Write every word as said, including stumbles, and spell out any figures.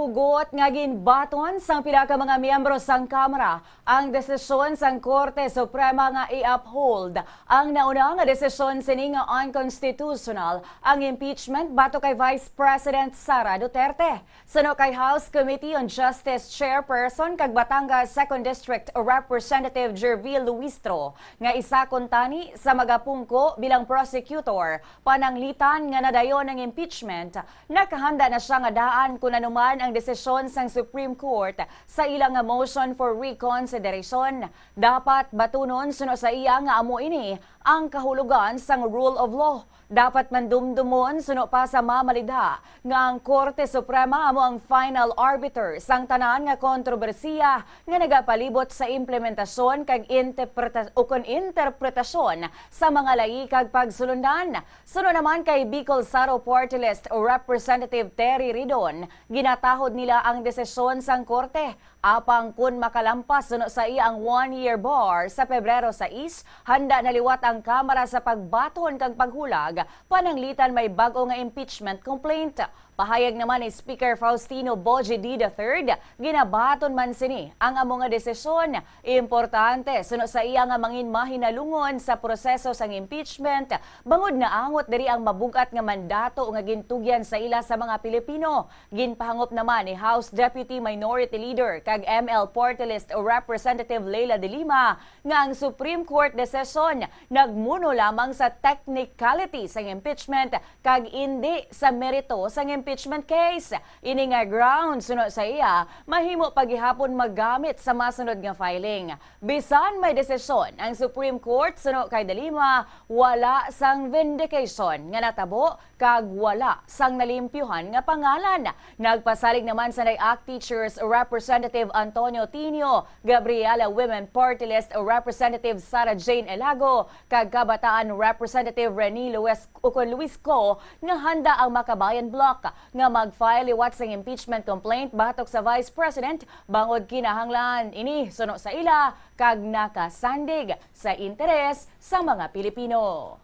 Hugot nga ginbaton sang pila ka mga miyembro sang Kamara ang desisyon sang Korte Suprema nga i-uphold ang nauna nga desisyon sini nga unconstitutional ang impeachment batok kay Vice President Sara Duterte. Suno kay House Committee on Justice Chairperson kag Batangas Second District Representative Jervil Luistro, nga isa kuntani sa magapungko bilang prosecutor, pananglitan nga nadayon ang impeachment, nakahanda na siya nga daan kun ano man ang desisyon sang Supreme Court sa ila nga motion for reconsideration. Dapat batunon suno sa iya nga amo ini ang kahulogan sang rule of law. Dapat man dumdumon suno pa sa mamalidha nga ang Korte Suprema amo ang final arbiter sang tanan nga kontrobersiya nga nagapalibot sa implementasyon kag interpreta-, ukon interpretasyon sa mga layi kag pagsulundan. Suno naman kay Bicol Saro Party List Representative Terry Ridon, ginatahod nila ang desisyon sang korte. Apang kun makalampas suno sa iya ang one-year bar sa Pebrero sais, handa na liwat ang Kamara sa pagbaton kag paghulag, pananglitan may bag-o nga impeachment complaint. Pahayag naman ni Speaker Faustino Boji D the third, ginabaton man sini ang amo nga desisyon. Importante suno sa iya nga mangin mahinalungon sa proseso sang impeachment, bangod naangot diri ang mabug-at nga mandato nga gintugyan sa ila sa mga Pilipino. Ginpahangop naman ni House Deputy Minority Leader kag M L Party List Representative Leila de Lima nga ang Supreme Court decision nagmuno lamang sa technicality sang impeachment kag indi sa merito sang impeachment case. Ini nga ground, suno sa iya, mahimo pa gihapon magamit sa masunod nga filing. Bisan may desisyon ang Supreme Court suno kay de Lima, wala sang vindication nga natabo kag wala sang nalimpyuhan nga pangalan. Nagpasalig naman sa NAIAC Teachers Representative Antonio Tinio, Gabriela Women Party List Representative Sara Jane Elago, kag Kabataan Representative Rene Luis, ukon Luis Co, nga handa ang Makabayan Bloc nga mag-file liwat sang impeachment complaint batok sa Vice President, bangod kinahanglan ini suno sa ila kag nakasandig sa interes sa mga Pilipino.